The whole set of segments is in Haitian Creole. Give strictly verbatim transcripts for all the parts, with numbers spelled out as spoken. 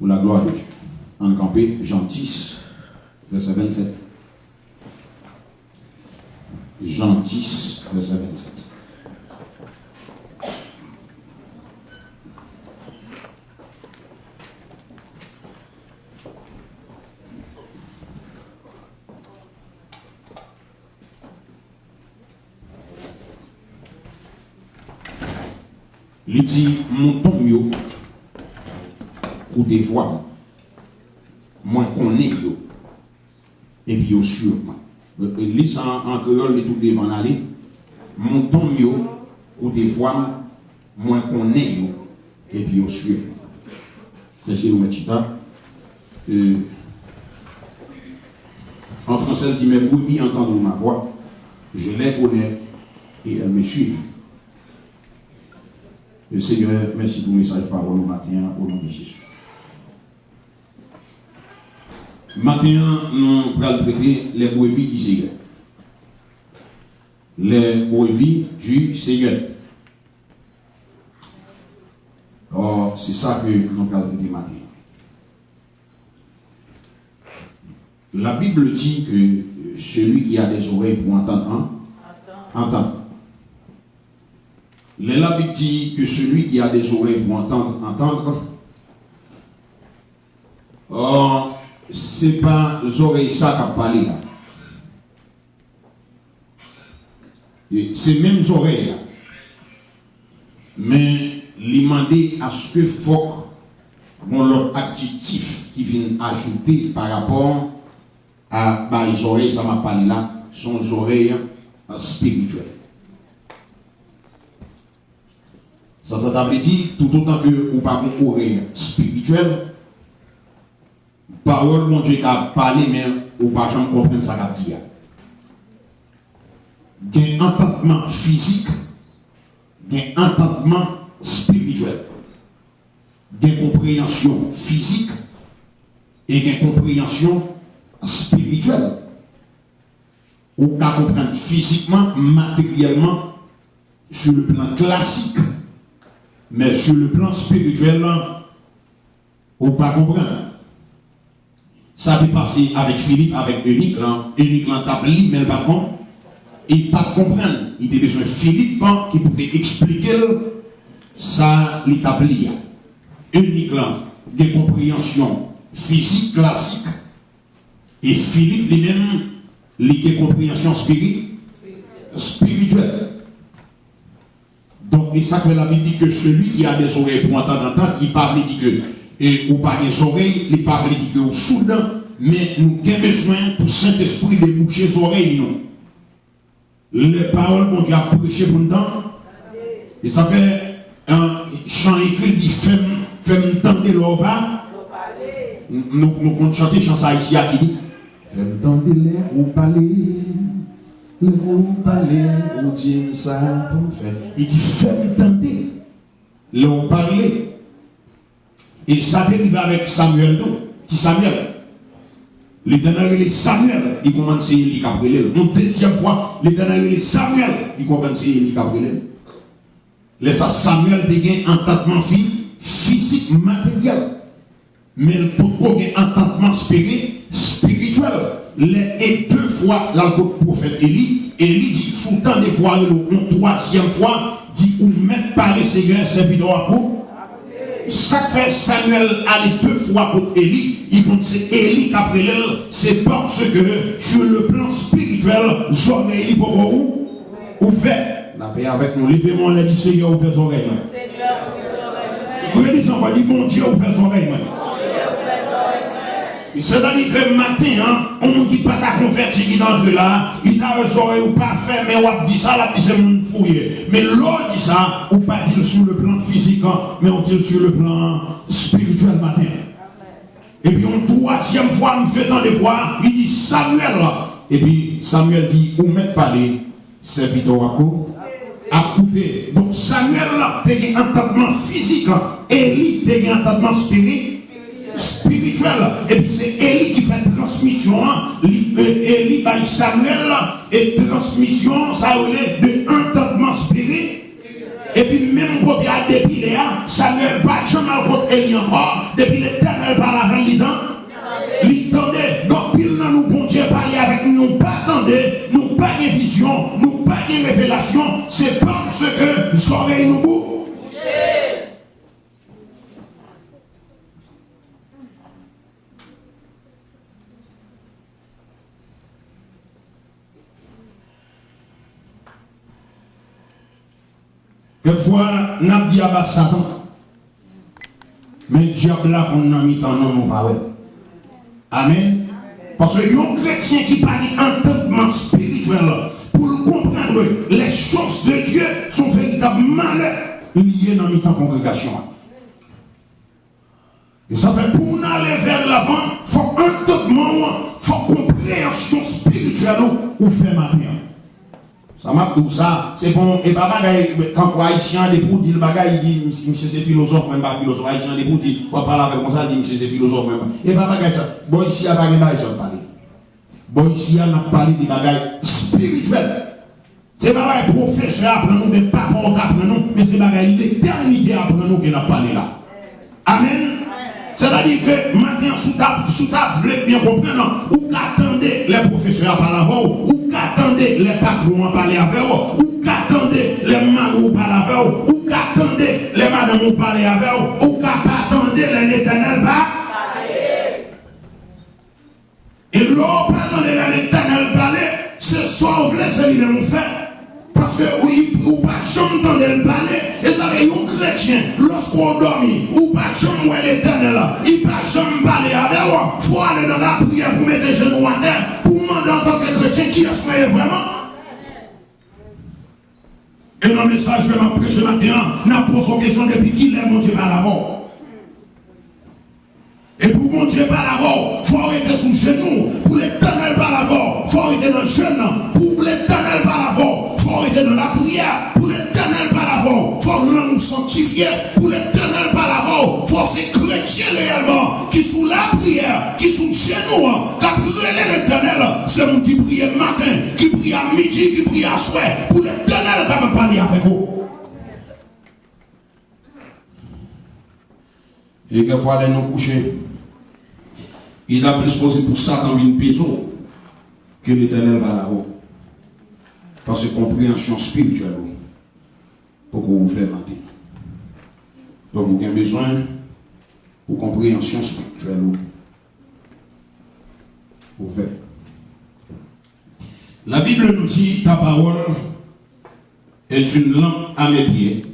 Pour la gloire de Dieu. Ann kanpe, Jan dis, vèsè vennsenk. Jan dis, vèsè vennsenk. Li di, mouton m yo koute vwa m, mwen konnen yo, epi yo swiv mwen. Li sa an, an kreyòl, li tou devan n ale. Mouton m yo koute vwa m, mwen konnen yo, epi yo swiv mwen. Mèsi, nou mèt chita. Euh, en français, il dit, mes brebis entendent ma voix, je les connais et elles me suivent. Le Seigneur, mèsi pou mesaj pawòl ou maten an, o non de Jezi. Maten an, nou pral trete les brebis du Seigneur. Les brebis du Seigneur. Or, se sa ke nou pral trete maten an. La Bible dit que euh, celui qui a des oreilles pour entendre, hein, entende. Lè Labib di que celui qui a des oreilles pour entendre, entende, or, se pa zòrèy sa k ap pale la. E se menm zòrèy la. Men li mande aske fòk gon lòt adjektif ki vin ajoute pa rapò a bay zòrèy sa m ap pale la, se yon zòrèy espirityèl. Sa, sa ta vle di, toutotan ke ou pa gon orèy espirityèl, pawòl Bondye ka pale, men ou pa janm konprann sa k ap di a. Gen antandman fizik, gen antandman espirityèl. Gen konpreyansyon fizik e gen konpreyansyon espirityèl. Ou ka konprann fizikman, materyèlman, sur le plan classique, men sur le plan spirituel, ou pa konprann. Sa te pase avèk Filip, avèk enik lan. Enik lan t ap li, men l pa t kon-, li pa t konprann. Li te bezwen Filip ki pou te eksplike l sa li t ap li a. Enik lan gen konpreyansyon fizik klasik, e Filip li menm, li gen konpreyansyon espiri-, espirityèl. Donk, e sa k fè Labib di ke celui qui a des oreilles pour entendre, entende, ki pa vle di ke, e, ou pa gen zòrèy, li pa vle di ke ou soud, men nou gen bezwen pou Sentespri debouche zòrèy nou. Lè pawòl Bondye ap preche pou n tande, e sa fè, an, chan ekri di, fè m, fè m tande lè w pa. Nou, nou konn chante chan sa isi a ki di, fè m tande lè ou pale, lè ou pale, ou di m sa pou m fè. Li di, fè m tande lè w pale. E sa te rive avèk Samyèl tou, ti Samyèl. Letènèl rele Samyèl, li konprann se Eli k ap rele l. Yon dezyèm fwa, Letènèl rele Samyèl, li konprann se Eli k ap rele l. Lè sa, Samyèl te gen antandman fi-, fizik, materyèl. Men l potko gen antandman espiri-, espirityèl. Lè e de fwa l al kot pwofèt Eli, Eli di, si w tande vwa rele w yon twazyèm fwa, di, ou mèt pale, Senyè, sèvitè w ap kou-. Sa k fè Samyèl ale de fwa kot Eli, li konn se Eli k ap rele l, se paske, sur le plan spirituel, zòrèy li poko ou-, ouvè. N ap avèk nou. Leve men w anlè, di, Senyè, ouvè zòrèy mwen. Redi sa ankò, di, Bondye, ouvè zòrèy mwen. Sètadi ke maten an, yon moun ki pa ta konvèti ki ta antre la, li ta wè zòrèy ou pa fèmen, w ap di sa, l ap di se moun fou ye. Men lè w di sa, ou pa di l sou le plan fizik an, men ou di l sou le plan espirityèl maten an. Epi yon twazyèm fwa, misye tande vwa, li di, Samyèl! Epi Samyèl di, ou mèt pale, sèvitè w ap kou-, ap koute. Donk, Samyèl te gen antandman fizik, Eli te gen antandman espiri-, espirityèl. Epi se Eli ki fè transmisyon an, li, e, Eli bay Samyèl, e transmisyon, sa yo rele de antandman espiri-, Epi menm kote a, depi lè a, Samyèl pa janm al kot Eli ankò. Depi Letènèl nou bou. Dèfwa, n ap di aba Satan, men dyab la konn nan mitan nou, nou pa wè l. Amèn. Paske yon kretyen ki pa gen antandman espirityèl pou l konprann ke les choses de Dieu sont véritablement malheur, li ye nan mitan kongregasyon an. E sa fè pou n ale vè lavan, fòk antandman w, fòk konpreyansyon espirityèl ou, ou fè maten an. Sa m ap di w sa, se bon, e pa bagay, tankou Ayisyen an, depi w di l bagay, li di, "Misye, misye se filozòf, mwen m pa filozòf." Ayisyen an, depi w di, w ap pale avè l konsa, li di, "Misye se filozòf, mwen m pa." E pa bagay sa, bò isi a pa gen bagay sa w pale. Bò isi a, n ap pale de bagay espirityèl. Se pa bagay pwofesè aprann nou, men papa w t aprann nou, men se bagay letènite aprann nou ke n ap pale la. Amèn. Sètadi ke maten an, si w ta, si w ta vle byen konprann, ou ka tande lè pwofesè a pale avè w, ou ka tande lè patwon an pale avè w, ou ka tande lè mari w pale avè w, ou ka tande lè madanm ou pale avè w, ou ka pa tande lè Letènèl pa. E lè w pa tande lè Letènèl pale, se sa w vle, se li menm ou fè. Paske ou, ou pa janm tande l pale, e sa fè yon kretyen, lòske w dòmi, ou pa janm wè Letènèl, li pa janm pale avè w, fò w ale nan lapriyè pou mete jenou w atè, pou w mande antanke kretyen, kiyès mwen ye vrèman? E nan mesaj ke m ap preche maten an, n ap poze w kesyon, depi kilè Bondye pale avè w? E pou Bondye pale avè w, fò w rete sou jenou. Pou Letènèl pale avè w, fò w rete nan jèn. Pou Letènèl pale avè w, fò w rete nan lapriyè. Pou Letènèl pale avè w, fò w rann ou sanktifye. Pou Letènèl pale avè w, fò w se kretyen reyèlman, ki sou lapriyè, ki sou jenou an, k ap rele Letènèl. Se moun ki priye maten, ki priye a midi, ki priye aswè, pou Letènèl kapab pale avèk ou. E kèkfwa lè nou kouche, li ta plis posib pou Satan vin peze w ke Letènèl pale avè w. Paske konpreyansyon espirityèl ou poko ouvè maten. Donk, ou gen bezwen pou konpreyansyon espirityèl ou ouvè. La Bible nous dit, ta parole est une lampe à mes pieds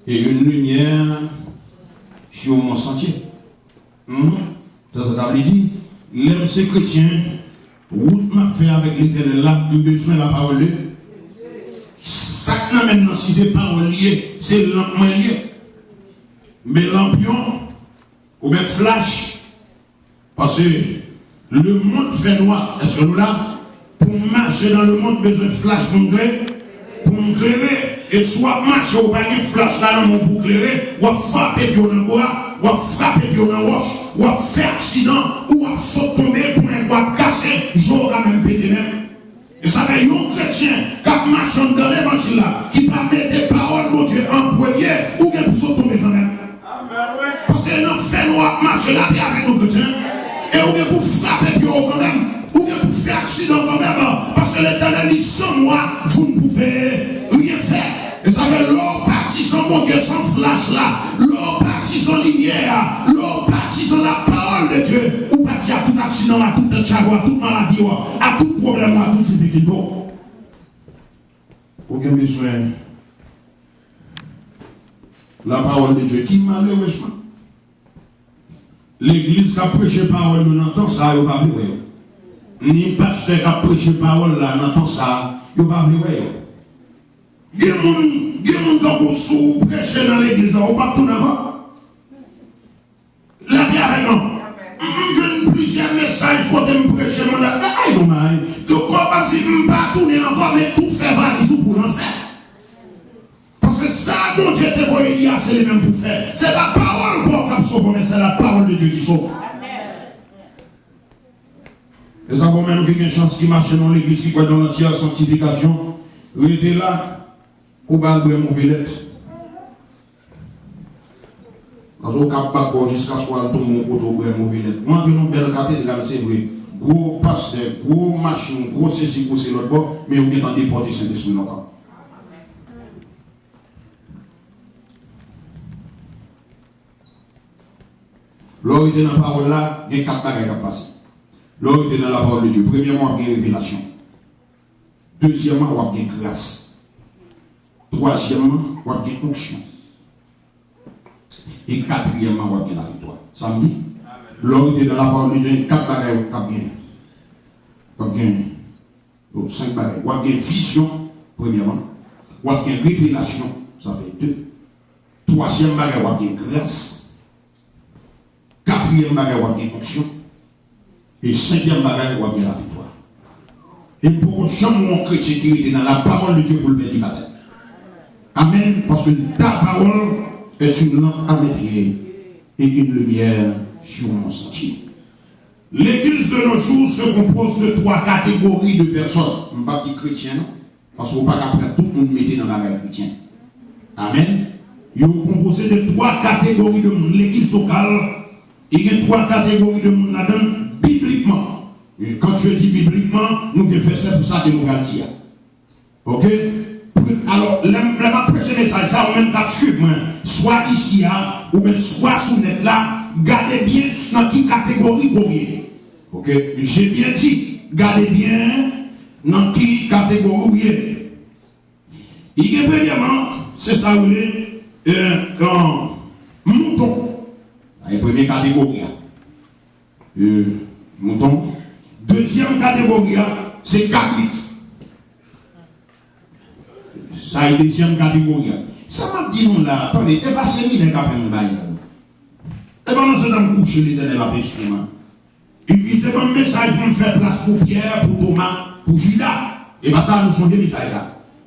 et une lumière sur mon sentier. Mhm. Sa, sa ta vle di, lè m se kretyen, wout m ap fè avèk Letènèl la, m bezwen lapawòl de Dye. Sa k nan men m nan, si se pawòl li ye, se lanp mwen li ye. Men lanpyon, ou mèt flach, paske lemonn fè nwa. Èske nou la? Pou m mache nan lemonn, m bezwen flach pou m klere. Pou m klere. E si w ap mache, ou pa gen flach la nan men w pou w klere, w ap frape pye w nan bwa, w ap frape pye w nan wòch, w ap fè aksidan, ou w ap sot tonbe, ponyèt ou ap kase, je w ka menm pete menm. E sa fè yon kretyen k ap mache anndan levanjil la, ki pa mete pawòl Bondye an premye, ou gen pou sot tonbe kanmenm. Paske nan fènwa w ap mache, lapè avèk nou kretyen. E ou gen pou frape pye w kanmenm. Ou gen pou fè aksidan kanmenm. Paske Letènèl di, sans moi, vous ne pouvez rien faire. E sa fè lè w patizan Bondye san flach la, lè w patizan limyè a, lè w patizan la parole de Dieu, ou pati a tout aksidan w, a tout tèt chaje w, a tout maladi w, a tout pwoblèm w, a tout difikilte w. Ou gen bezwen la parole de Dieu ki malerezman legliz k ap preche pawòl yo nan tan sa a, yo pa vle wè yo. Ni pastè k ap preche pawòl la nan tan sa a, yo pa vle wè yo. Gen moun, gen moun tankou si w preche nan legliz la, ou p ap tounen ankò. Lapè avèk nou. M, m jwenn plizyè mesaj kote m preche, moun ap, ay, non, ay. Donk, kòm m ap di, m pa tounen ankò, men tou fè valiz ou pou lanfè. Paske sa Bondye te voye li a, se li menm pou fè. Se pa pawòl pa w k ap sove w, men se la parole de Dieu qui sauve. E sa, ou menm ki gen chans ki mache nan yon legliz ki kwè nan lanti a sanktifikasyon, rete la, ou pa al bwè move lèt. Paske ou ka bat kò w jiskaske w al tonbe yon kote w bwè move lèt. Ou antre nan yon bèl katedral, se vre. Gwo pastè, gwo machin, gwo sesi, gwo se lòt bò, men ou gentan depòte Sentespri nan kò w. Lè w rete nan pawòl la, gen kat bagay k ap pase. Lè w rete nan la parole de Dieu, premyèman, w ap gen revelasyon. Dezyèmman, w ap gen gras. Twazyèmman, w ap gen onksyon. E katriyèmman, w ap gen laviktwa. Sa m di? Lè w rete nan la parole de Dieu, gen kat bagay w ap gen. W ap gen, oh, senk bagay. W ap gen vizyon, premyèman. W ap gen revelasyon, sa fè de. Twazyèm bagay, w ap gen gras. Katriyèm bagay, w ap gen onksyon. E senkyèm bagay, w ap gen laviktwa. E m poko janm wè yon kretyen ki rete nan la parole de Dieu pou l pèdi batèm. Amèn. Paske ta parole est une lampe à mes pieds et une lumière sur mon sentier. L'église de nos jours se compose de trois catégories de personnes. M p ap di kretyen, non. Paske w pa ka pran tout moun mete nan bagay kretyen. Amèn. Yo konpoze de twa kategori de moun. Legliz lokal, li gen twa kategori de moun ladan l biblikman. E quand je dis bibliquement, nou gen vèsè pou sa ke nou pral di a. Oke? Pre-, alò, lè m, lè m ap preche mesaj sa, ou menm k ap swiv mwen, swa isi a, oubyen swa sou nèt la, gade byen nan ki kategori ke w ye. Oke? J'ai bien dit, gade byen nan ki kategori w ye. Li gen premyèman, se sa yo rele, eh, eh, mouton. Sa e premye kategori a. Eh, mouton. Dezyèm kategori a, se kabrit. Sa e dezyèm kategori a. Sa m ap di nou la, tande, e pa seminè k aprann nou bagay sa yo. E pandan se tan m kouche, Letènèl ap enstwi mwen. Li, li te ban m mesaj pou m fè plas pou Pyè, pou Toma, pou Jida. E pa sa, nou sonje mesaj sa.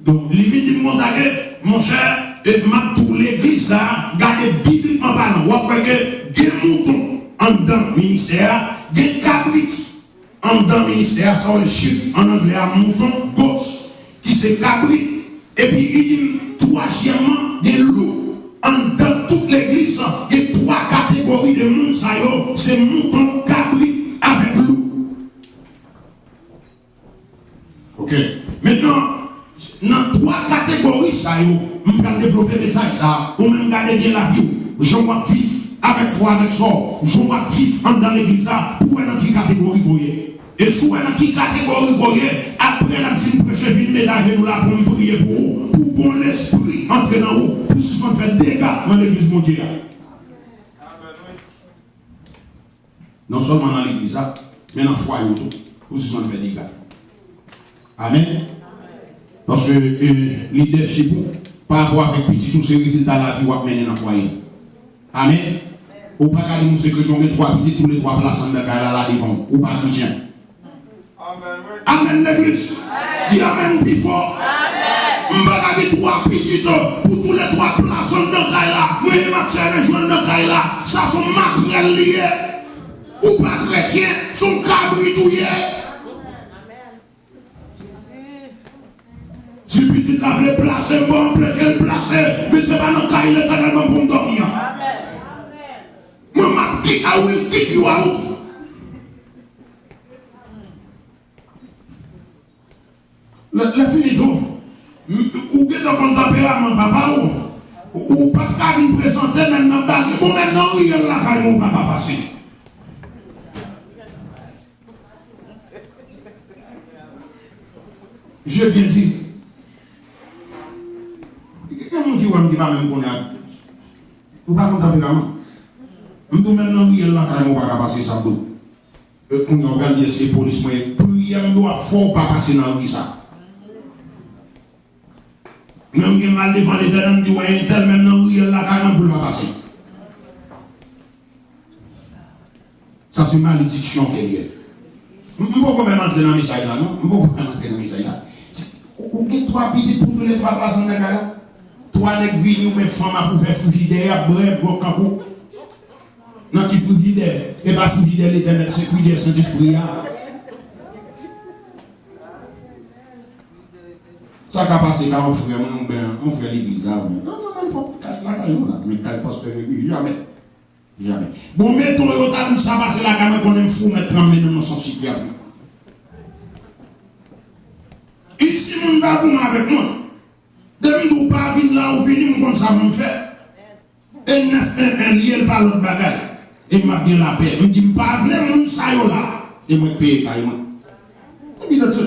Donk, li vin di m konsa ke, monchè, e m ap di w legliz la, gade biblikman palan, w ap wè ke gen mouton anndan ministè a, gen kabrit anndan ministè a, sa w rele sheep an anglè a, mouton, goats, ki se kabrit. Epi li di m, twazyèmman, gen lou. Anndan tout legliz, gen twa kategori de moun sa yo, se mouton, kabrit avèk lou. Oke. Mentnan, nan twa kategori sa yo, m pral devlope mesaj sa a. Ou menm gade byen lavi w, jan w ap viv, avèk fwa, avèk sò, jan w ap viv anndan legliz la, pou w wè nan ki kategori ke w ye. E si w wè nan ki kategori ke w ye, apre n ap fin preche, vin met ajenou la pou m priye pou ou, pou bon lespri antre nan ou, pou sispann fè dega nan legliz Bondye a. Non sèlman nan legliz la, men nan fwaye w tou, pou sispann fè dega. Amèn. Paske, eh, lidèchip ou, pa rapò avèk pitit ou, se rezilta lavi w ap mennen nan fwaye. Amèn. Ou pa ka di m ou se kretyen, ou gen twa pitit, toulètwa plase anndan kay la, la devan w. Ou pa kretyen. Amèn, legliz. Di amèn pi fò. M pa ka gen twa pitit, oh, pou toulètwa plase anndan kay la. Mwen e Matye jwe anndan kay la. Sa se yon makrèl li ye. Ou pa kretyen, se yon kabrit ou ye. Si pitit la vle plase, m ba l plese l plase, men se pa nan kay Letènèl mwen pou m dòmi an. Mwen, m ap kick, I will kick you out. Lè, lè fini tou, m, ou gentan konn tanperaman papa w, ou, ou p ap ka vin prezante menm nan bal, bon, menm nan riyèl lakay mwen ou pa ka pase. Je bien dit. Gen moun ki wè m ki pa menm konnen ak, ou pa konn tanperaman. M tou menm nan riyèl lakay mwen ou pa ka pase sa tou. E kounye a w pral di èske polis mwen ye? Priyè m yo ap fè w pa pase nan ri sa. Menm gen mal devan Letènèl, m di wè entèl menm nan riyèl lakay mwen pou l pa pase. Sa se malediksyon ke l ye. M, m poko menm antre nan mesaj la, non. M poko menm antre nan mesaj la. Se, ou, ou gen twa pitit pou toulètwa plase anndan kay la. Twa nèg vini, ou met fanm ap ouvè frijidè, y ap bwè gwòg tankou. Nan ki frijidè? E pa frijidè Letènèl, se frijidè Sentespri a. Sa ka pase ka yon frè mwen, oubyen yon frè legliz la, oubyen, non, non, non, fòk kay, lakay nou la, men kay pastè Remy, jamè. Jamè. Bon, meton yo ta di sa pase lakay mwen, konnen m fou, mèt pran m mennen m nan sant sikyatrik. Isi moun pa goumen avèk mwen. Depi m di w pa vin la, ou vini, m konn sa pou m fè. E nèf en en l ye, l pa lòt bagay. m ap gen lapè. M di, "M pa vle moun sa yo la." E mwen k peye kay mwen. Epi lòt se,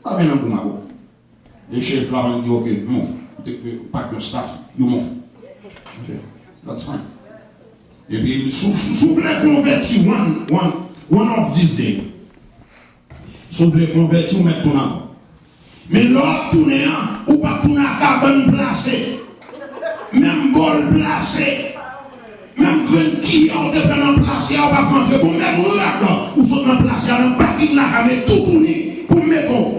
pa vin nan gou m avè w. E cherif la, mwen di, "Ok, move. Ou te, ou pa k yon staff, you move." Ok, that's fine. Epi, si w, si w, si w vle konvèti one, one, one of these days, si w vle konvèti, ou mèt tounen ankò. Men lè w ap tounen an, ou p ap tounen ak kabann plase, menm bòl plase, menm grenn kiyè w te pran nan plase a, ou p ap rantre. Bon, menm rad ou sot nan plase a, nan pakin lakay, men toutouni pou m mete w.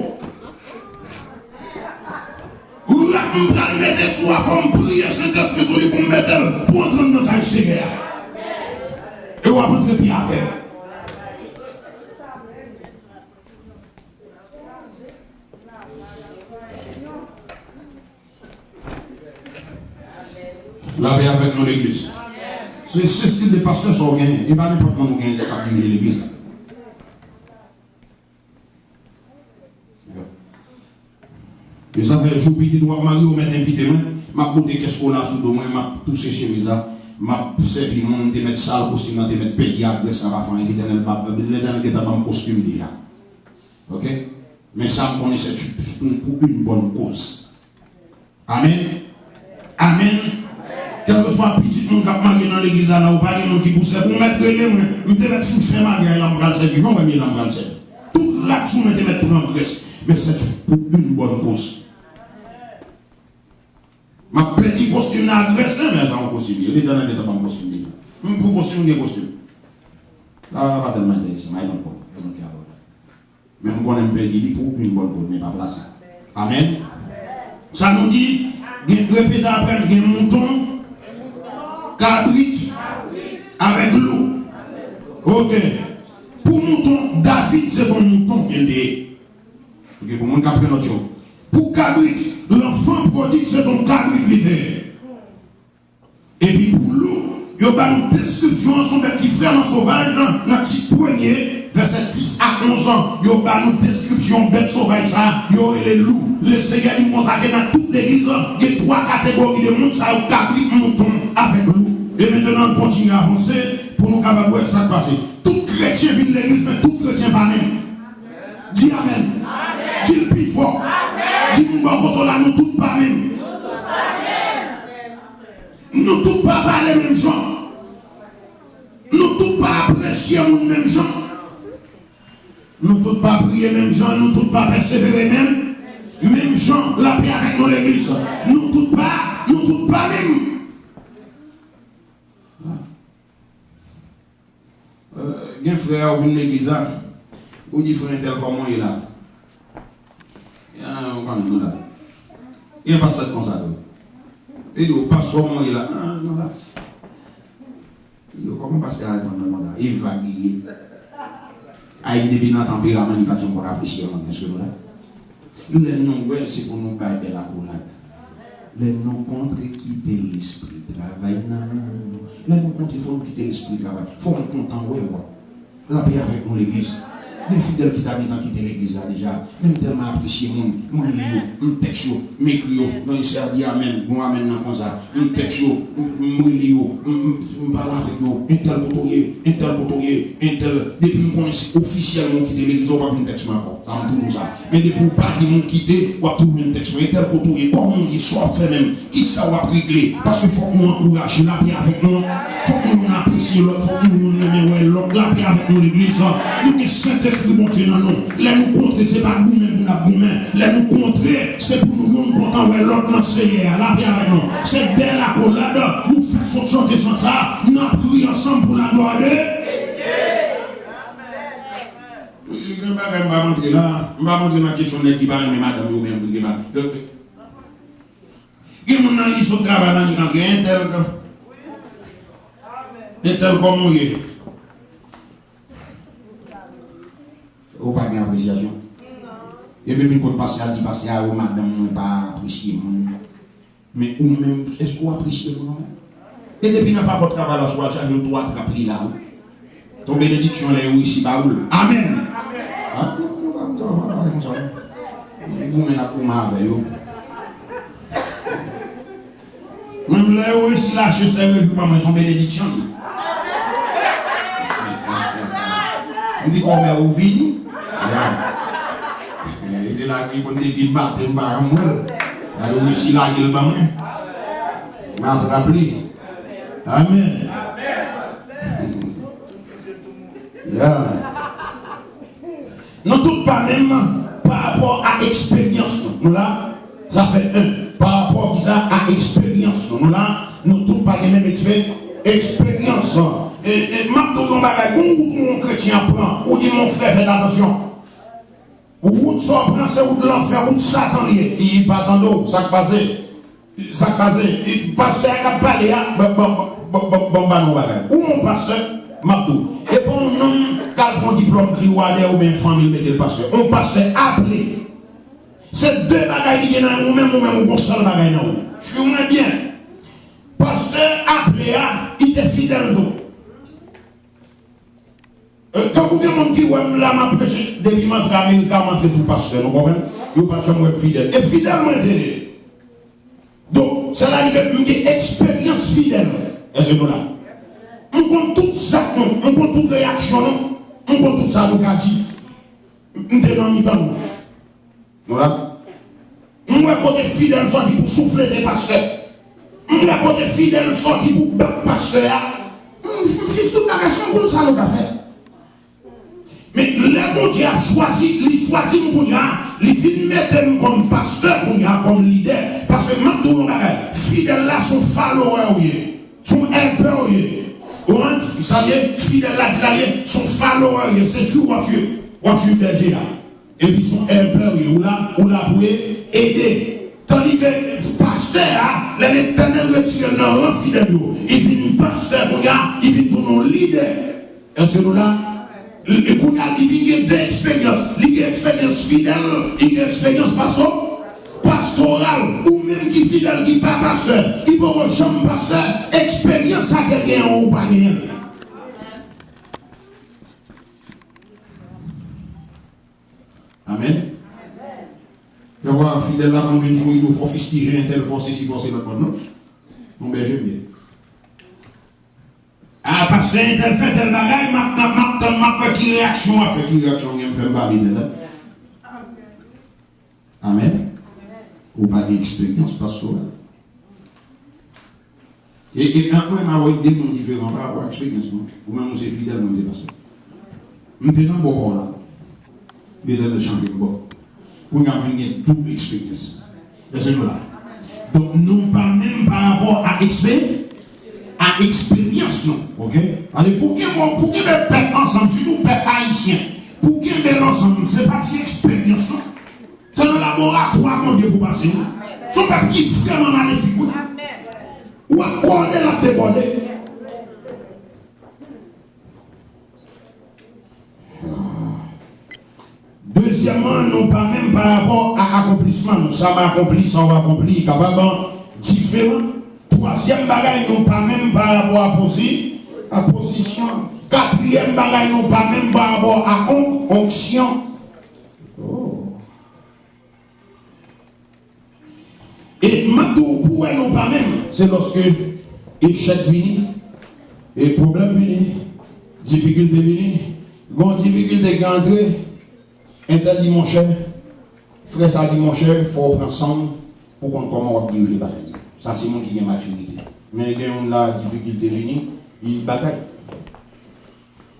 Rad m pral mete sou a, fò m priye Sentespri sou li pou m mete l, pou antre nan kay Senyè a. E w ap antre pye atè. Lapè avèk nou, legliz. Se, se stil de pastè sa w genyen. E pa nenpòt moun ou genyen k ap dirije legliz la. E sa fè jou pitit w ap marye, ou mèt envite mwen. M ap bote kès kola sou do mwen, m ap pouse chemiz la, m ap sèvi moun, m te mèt sal kostim nan, te mèt pèdi a, grès la pa fè anyen, Letènèl pa, Letènèl gentan ban m kostim deja. Ok? Men sa m konnen, se pou, pou une bonne cause. Amèn. Amèn. Kèlkeswa pitit moun k ap marye nan legliz la, la, ou pa gen moun ki pou sèvi, ou mèt rele mwen. M te mèt fin fè maryaj la, m pral sèvi. Jan w wè m ye la, m pral sèvi. Tout rad sou mwen te mèt pran grès. Men se pou une bonne cause. M ap pèdi kostim nan ak grès la, men sa yon kostim ye. Letènèl gentan ban m kostim deja. M pou kostim, m gen kostim. Sa pa tèlman enteresan, I don't know. I don't care about that. Men m konnen m pèdi li pou une bonne cause, men pa pou la sa. Amèn. Sa nou di, gen, repete apre m, gen mouton, kabrit, avèk lou. Ok. Pou mouton, David se yon mouton ke l te ye. Ok, pou moun k ap pran nòt yo. Pou kabrit, l'enfant prodigue se yon kabrit li te ye. Epi pou lou, yo ba nou deskripsyon an, se yon bèt ki vrèman sovaj, nan Tit premye, vèsè dis a onz an, yo ba nou deskripsyon bèt sovaj sa a, yo rele lou. Lesenyè di m konsa ke nan tout legliz lan, gen twa kategori de moun, sa yo kabrit, mouton avèk lou. E mentnan, n kontinye avanse pou nou kapab wè sa k pase. Tout kretyen vin legliz, men tout kretyen pa menm. Di amèn. Di l pi fò. Di moun bò kote w la, nou tout pa menm. Nou tout pa pale menm jan. Nou tout pa apresye moun menm jan. Nou tout pa priye menm jan, nou tout pa pèsevere menm, menm jan. Lapè avèk nou, legliz. Nou tout pa, nou tout pa menm. Euh, gen frè ou vin legliz la, ou di, "Frè entèl, kòman w ye la?" Ah, ou konnen nou la. Gen pastè k konsa tou. Li di w, "Pastè, kòman w ye la?" "Ah, nou la." Li di w, "Kòman pastè a reponn mwen konsa?" E vag li ye. Ay, depi nan tanperaman li pa t janm konn apresye moun, èske nou la? Lè nou wè, se pou nou bay bèl akolad. Lè nou kontre, kite Lespri travay nan nou. Lè nou kontre, fò nou kite Lespri travay. Fò nou kontan wè w. Lapè avèk nou, legliz. Gen fidèl ki ta gentan kite legliz la deja. Men m tèlman apresye moun. Mwen li yo, m tèks yo, m ekri yo. Non, sè a di amèn. Bon, amèn nan konsa. M tèks yo, m, m rele yo, m, m, m pale avèk yo. Entèl kote w ye, entèl kote w ye, entèl. Depi m konnen se ofisyèlman w kite legliz la, ou p ap vin tèks mwen ankò. Sa m toujou sa. Men depi w pa gen moun kite, w ap toujou vin tèks mwen. Entèl kote w ye, kòman w ye, sa w ap fè menm, kisa w ap regle. Paske fòk nou ankouraje, lapè avèk nou. Fòk nou youn apresye lòt, fòk nou youn renmen wè lòt, lapè avèk nou, legliz. Nou gen Sentespri Bondye nan nou. Lè nou kontre, se pa goumen pou n ap goumen. Lè nou kontre, se pou nou youn kontan wè lòt nan Senyè a. Lapè avèk nou. Se bèl akolad, nou fèk sot chante chant sa, n ap ri ansanm pou laglwa de Dye. Gen bagay m p ap antre la, m p ap antre nan kesyon nèg ki pa renmen madanm yo, oubyen moun ki pa. Gen moun nan li sot travay la, li antre entèl, entèl kòman w ye. Ou pa gen apresyasyon. Epi l vin kot pastè a, di pastè a, "O, madanm mwen pa apresye moun." Men ou menm, èske w apresye moun ou menm? E depi nan papòt travay la, si w al chache yon twa trap, li la, wi. Se yon benediksyon lè yo resi ba ou l. Amèn! Ah, nou, nou pa konn sa, nou pa konn sa, non. Goumen n ap goumen avè yo. Menm lè yo resi lache sè rejou ban mwen, se yon benediksyon li. Di kòmè ou vini. Ya. E se la ki konn depi maten m pa janm wè l. Gade ou resi lage l ban mwen. M atrap li. Amèn. Ya. Nou tout pa menm pa rapò a eksperyans nou. Nou la, sa fè en. Pa rapò kisa a eksperyans nou. Nou la, nou tout pa gen menm ekspe-, eksperyans. E, e, m ap di w yon bagay, gon wout yon kretyen ap pran, ou di, mon frè, fè atansyon. Wout sa w pran, se wout lanfè, wout Satan li ye. Li pa tande w, sa k pase? Sa k pase? Pastè a k ap pale a, ban, ban, ban, ban, ban m ba nou yon bagay. Ou yon pastè, m ap di w. E pa yon nonm k al pran diplòm Clearwater oubyen fanmi l mete l pastè. Yon pastè aple. Se de bagay ki gen nan ou menm, ou menm ou gon sèl bagay nan ou. Swiv mwen byen. Pastè aple a, li te fidèl tou. E, tankou gen moun ki wè m la, m ap preche, depi m antre Amerika, m antre tou pastè, nou konprann? Yo pa t janm wè m fidèl. E fidèl mwen te ye. Donk, sa vle di ke m gen eksperyans fidèl. Èske nou la? M konn tout zak nou, m konn tout reyaksyon nou, m konn tout sa nou ka di. M te nan mitan nou. Nou la? M wè kote fidèl sòti pou souflete pastè. M wè kote fidèl sòti pou bat pastè a. M, m viv tout bagay sa, m konn sa nou ka fè. Men lè Bondye ap chwazi, li chwazi m kounye a, li vin mete m kòm pastè kounye a, kòm lidè. Paske m ap di w yon bagay, fidèl la se yon follower ou ye. Se yon helper ou ye. Ou konprann? Sa vle di, fidèl la di sa l ye, se yon follower ou ye. Se swiv w ap swiv. W ap swiv bèje a. Epi se yon helper ou ye. Ou la, ou la pou e-, ede. Tandike pastè a, lè Letènèl retire l nan ran fidèl yo, li vin pastè kounye a, li vin tounen yon lidè. Èske nou la? Li, li, kounye a, li vin gen de eksperyans. Li gen eksperyans fidèl, li gen eksperyans pasto-, pastoral. Ou menm ki fidèl, ki pa pastè, ki poko janm pastè, eksperyans sa ke l genyen an, ou pa genyen l. Amèn. Fè vwa fidèl la konn vin sou rido, fò fistijen entèl, fò sesi, fò sela, non? Non, bèje m ye. A, pastè entèl fè tèl bagay, m ap, m ap, m ap tann, m ap wè ki reyaksyon w ap fè, ki reyaksyon w gen, m fè m pale tèt la. Amèn. Ou pa gen eksperyans pastoral. E, e, an mwen, m a wè de moun diferan pa rapò a eksperyans mwen. Ou menm, ou se fidèl, mwen, m se pastè. M te nan bò pa w la. Letènèl chanje m bò. Kounye a, m vin gen doub eksperyans. Èske nou la? Donk, nou pa menm pa rapò a ekspe-, a eksperyans nou, oke? Pase pou kenbe, pou kenbe pèp ansanm, sitou pèp ayisyen, pou kenbe l ansanm, se pa ti eksperyans, non. Se nan laboratwa Bondye pou pase, wi. Se yon pèp ki vrèman malefik, wi. Ou ap kòde, l ap dekòde. Dezyèmman, nou pa menm pa rapò a akonplisman nou. Sa m akonpli, sa w akonpli, kapab diferan. Twazyèm bagay, nou pa menm pa rapò a pozi-, a pozisyon. Katriyèm bagay, nou pa menm pa rapò a onk-, onksyon. Oh. E m ap di w, pou wè nou pa menm, se lòske echèk vini, e pwoblèm vini, difikilte vini. Gon difikilte ki antre, entèl di, monchè, frè sa di, monchè, fò w pran san w pou konn kòman w ap dirije bagay yo. Sa se moun ki gen matirite. Men gen youn la, difikilte vini, li batay.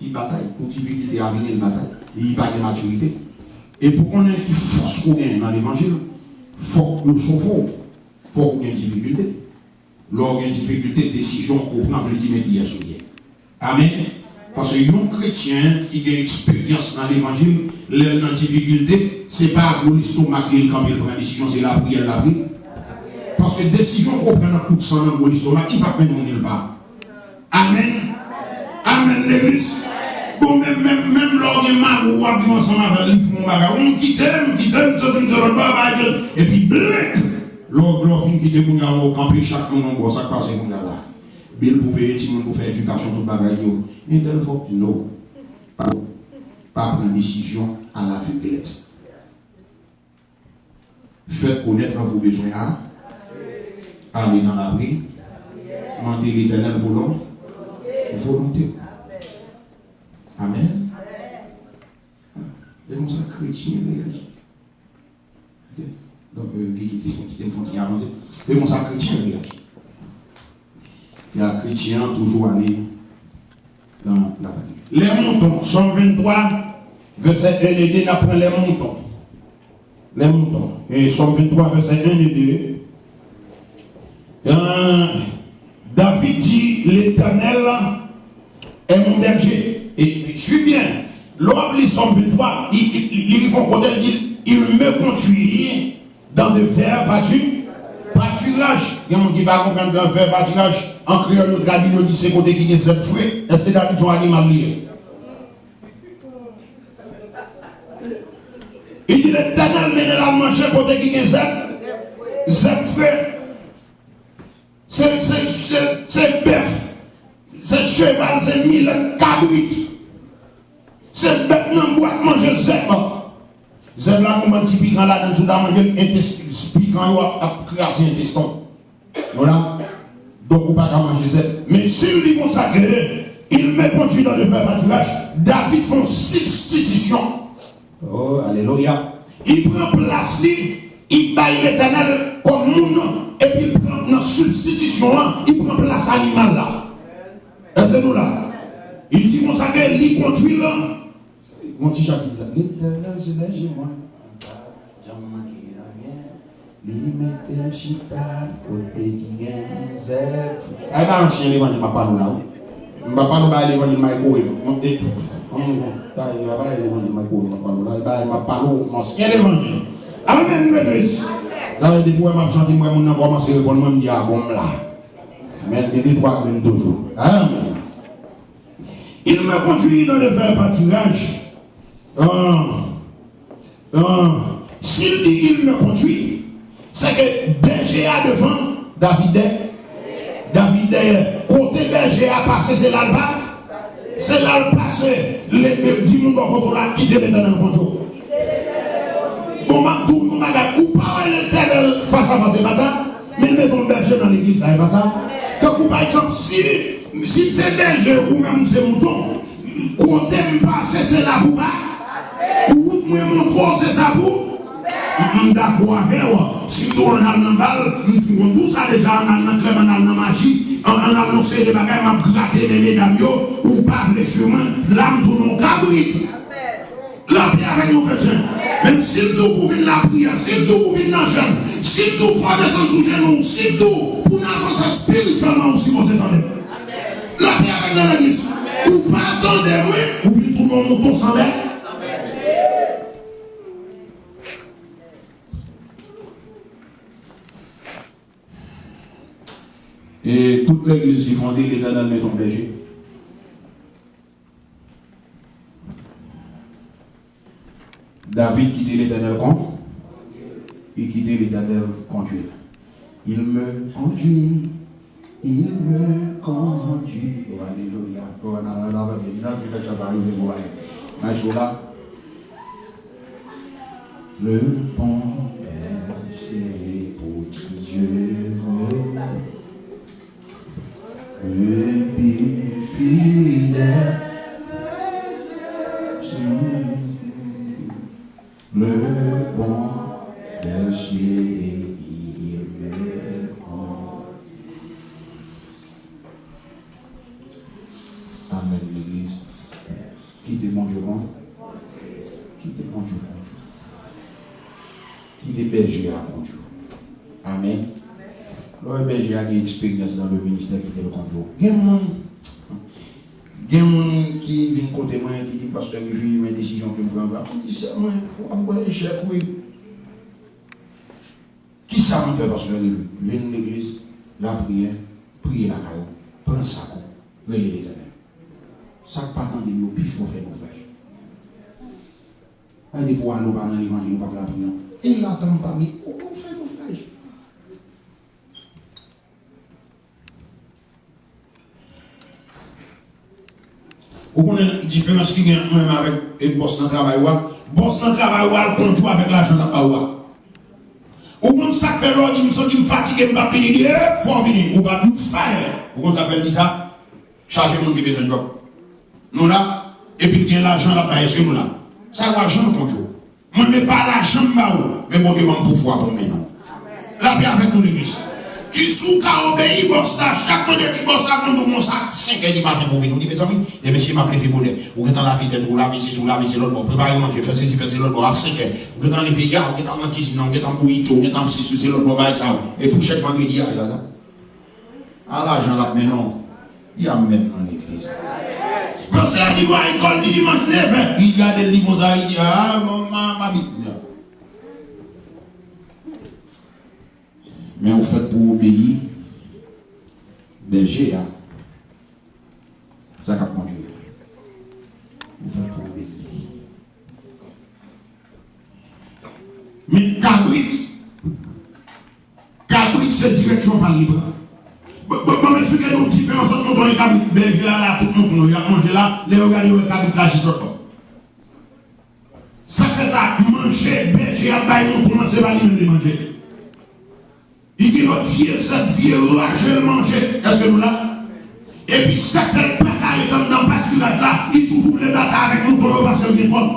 Li batay. Pou difikilte a vini, li batay. Li pa gen matirite. E pou konnen ki fòs ou gen nan levanjil, fòk yo chofe w. Fòk ou gen difikilte. Lè w gen difikilte, desizyon ke w pran vle di men kiyès ou ye. Amèn. Paske yon kretyen ki gen eksperyans nan levanjil, lè l nan difikilte, se pa gwo lestomak li l kanpe l pran desizyon, se lapriyè l lapriyè. Paske desizyon ke w pran nan kout san, nan gwo lestomak, li p ap mennen w nil pa. Amèn. Amèn, legliz. Bon, menm, menm, menm lè w gen mari w, w ap viv ansanm avè l, li fè yon bagay. Ou kite m, kite m, soti m sot lòt bò, bagay, epi blenk! Lè w, lè w fin kite moun nan, w kanpe chak moun yon bò, sa k pase moun nan la? Bil pou peye, timoun pou fè edikasyon, tout bagay yo. Entèl fòk, no. Pa, pa pran desizyon à l'aveuglette. Faites connaître vos besoins à, allez dans la prière, mandez l'Éternel volon-, volonté. Amèn. Kretyen reyaji. Ok? Donk, euh, ki kite, kite m fè yon ti avanse. Se konsa kretyen reyaji. E a kretyen an toujou ale nan lapriyè. Lè mouton, Sòm venntwa, vèsè en e de, n ap pran lè mouton. Lè mouton. E Sòm venntwa, vèsè en e de. Euh, David di, Letènèl est mon berger. E, e, swiv byen. Lè w ap li Sòm venntwa, li, li, li, li rive yon kote, li di, il me conduit dans de verts pâtu-, pâturages. Gen moun ki pa konprann dans verts pâturages. An kreyòl, yo tradui, yo di se kote ki gen zèb fre. Èske David se yon animal li ye? Li di, Letènèl mennen l al manje kote ki gen zèb, zèb fre. Se, se, se, se bèf, se cheval, se milèt, kabrit. Se bèt nan bwa k manje zèb. Zèb la gon bann ti pikan ladann, si w ta manje l, entes-, pikan yo ap, ap kraze entesten w. Nou la? Donk ou pa ka manje zèb. Men si l di konsa ke il me conduit dans de verts pâturages, David fè yon sibstitisyon. Oh, alelouya. Li pran plas li, li bay Letènèl kòm moun, epi li pran nan sibstitisyon an, li pran plas animal la. Èske nou la? Li di konsa ke li kondui l. Yon ti chan ki di sa. Letènèl se bèje mwen, mwen pa janm manke anyen. Li mete m chita kote ki gen zèb. Ay, balans chen levanjil m ap pale w la, wi. M pa pale w bay levanjil microwave. Mwen, e, mwen, mwen, ta, e, pa bay levanjil microwave m ap pale w la. E bay m ap pale w, mwen, chen levanjil. Amèn, legliz. Dayè, depi w wè m ap chante, m wè moun nan kòmanse reponn mwen, m di, a bon, m la. Amèn. Gen de twa grenn toujou. Amèn. Il me conduit dans de verts pâturages. Ah, ah, si l di il me conduit, se ke bèje a devan, David dèyè. David dèyè. Kote bèje a pase, se la l pa-, se la l pase. Le, le, di moun bò kote w la, kite Letènèl kondui w. Bon, m ap di w yon bagay, ou pa wè Letènèl fas a fas, se pa sa? Men l mete yon bèje nan legliz la, e pa sa? Tankou pa egzanp, si, si m se bèje, ou menm se mouton, kote m pase, se la pou pa-, wout mwen montre w, se sa pou, m, m dakò avè w. Si m di w ann al nan bal, m konn di w sa deja, ann al nan klèb, ann al nan maji, ann, ann al nan seri de bagay, m ap grate men medam yo, ou pa vle swiv mwen, la m tounen yon kabrit. Lapè avèk nou, kretyen. Menm si l di w pou vin lapriyè, si l di w pou vin nan jèn, si l di w fò desann sou jenou w, si l di w pou n avanse espirityèlman, ou sipoze tande m. Lapè avèk nou, legliz. Ou pa tande mwen, ou vin tounen yon mouton san bèt. E tout legliz ki fonde, Letènèl mete yon bèje. David kite Letènèl kon-, li kite Letènèl kondui l. Il me conduit, il me conduit. Oh, alelouya. Oh, nan, nan, nan, paske li nan, li nan chante, li vle voye. Nan cho la. Le bon berger pour qui Dieu veut. Le bien fidèle, le bon berger, il me conduit. Amèn, legliz. Kite Bondye kondui. Kite Bondye kondui. Kite bèje a kondui. Amèn. Lè w wè bèje a gen eksperyans nan le ministè, kite l kondui w. Gen moun, gen moun ki vin kote mwen, ki di, "Pastè Reji, men desizyon ke m pran la." Mwen di, "Sè mwen, w ap wè echèk, wi." Kisa m fè, pastè Reji? Vin legliz, lapriyè, priye lakay ou, pran sak ou, rele Letènèl. Sa k pa tande m yo pi fò fè nofraj. Ay, depi w ale, w pa nan levanjil, ou p ap lapriyè. E la tann pa mi, ou, ou fè nofraj. Ou konnen diferans ki gen ant mwen menm avèk, e, bòs nan travay ou a? Bòs nan travay ou a al kondui w avèk lajan l ap ba ou a. Ou konn sa k fè lè w di, "M santi m fatige, m p ap vini," li di, "E, fò w vini." Ou pa di w fè. Ou konn sa k fè l di sa? Chaje moun ki bezwen djòb. Nou la, epi l gen lajan l ap bay, èske nou la? Sa lajan l kondui w. Mwen, men pa lajan m ba ou, men Bondye ban m pouvwa pou m mennen w. Lapè avèk nou, legliz. Ki si w ka obeyi bòs la, chak mande ki bòs la konn di w konsa, senkè di maten pou w vini. Ou di, mezanmi, e mesye, m ap leve bonè. Ou gentan lave tèt ou, lave sesi, ou lave se lòt bò. Prepare manje, fè sesi, fè se lòt bò, a senkè. Ou gentan leve, ya, ou gentan nan kizin nan, ou gentan bouyi tou, ou gentan sesi, se lòt bò, bagay sa yo. E pou chèk vandredi a, e la sa. A lajan l ap mennen w. Li ap mèt nan legliz. Pastè a di w a lekòl di dimanch nevè. Li gade l, li konsa, li di, a, bon, ma, ma vit. Men ou fèt pou obeyi bèje a. Sa k ap kondui. Ou fèt pou obeyi. Men kabrit, kabrit se direksyon pa l li pran. Bon, bon, bon, m eksplike nou diferans ant mouton e kabrit. Bèje a la, tout mouton yo, y ap manje la, lè yo gade, yo wè kabrit la jis lòt bò. Sa k fè sa, manje bèje ap bay mouton an, se pa li menm li manje. Li gen lòt vye zèb, vye raje l manje. Èske nou la? Epi sa k fè l pa ka ret anndan patiraj la, li toujou vle batay avèk mouton yo paske l gen kòb.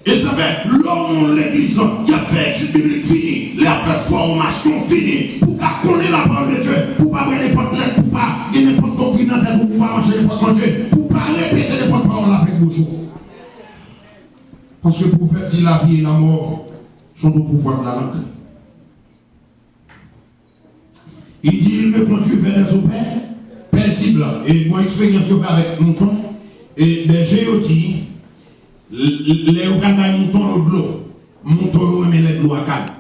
E sa fè, lè w nan legliz, y ap fè etid biblik fini, lè y ap fè fòmasyon fini, pou w ka konnen lapawòl de Dye, pou w pa bwè nenpòt lèt, pou w pa gen nenpòt doktrin nan tèt ou, pou w pa manje nenpòt manje, pou w pa repete nenpòt pawòl avèk bouch ou. Paske pwovèb di, la vie et la mort sont au pouvoir de la langue. Il dit, il me conduit vers des eaux paisibles. E bon eksperyans yo fè avèk mouton. E bèje yo di, l-, l-, lè yo pral bay mouton yo dlo, mouton yo renmen lè dlo a kalm.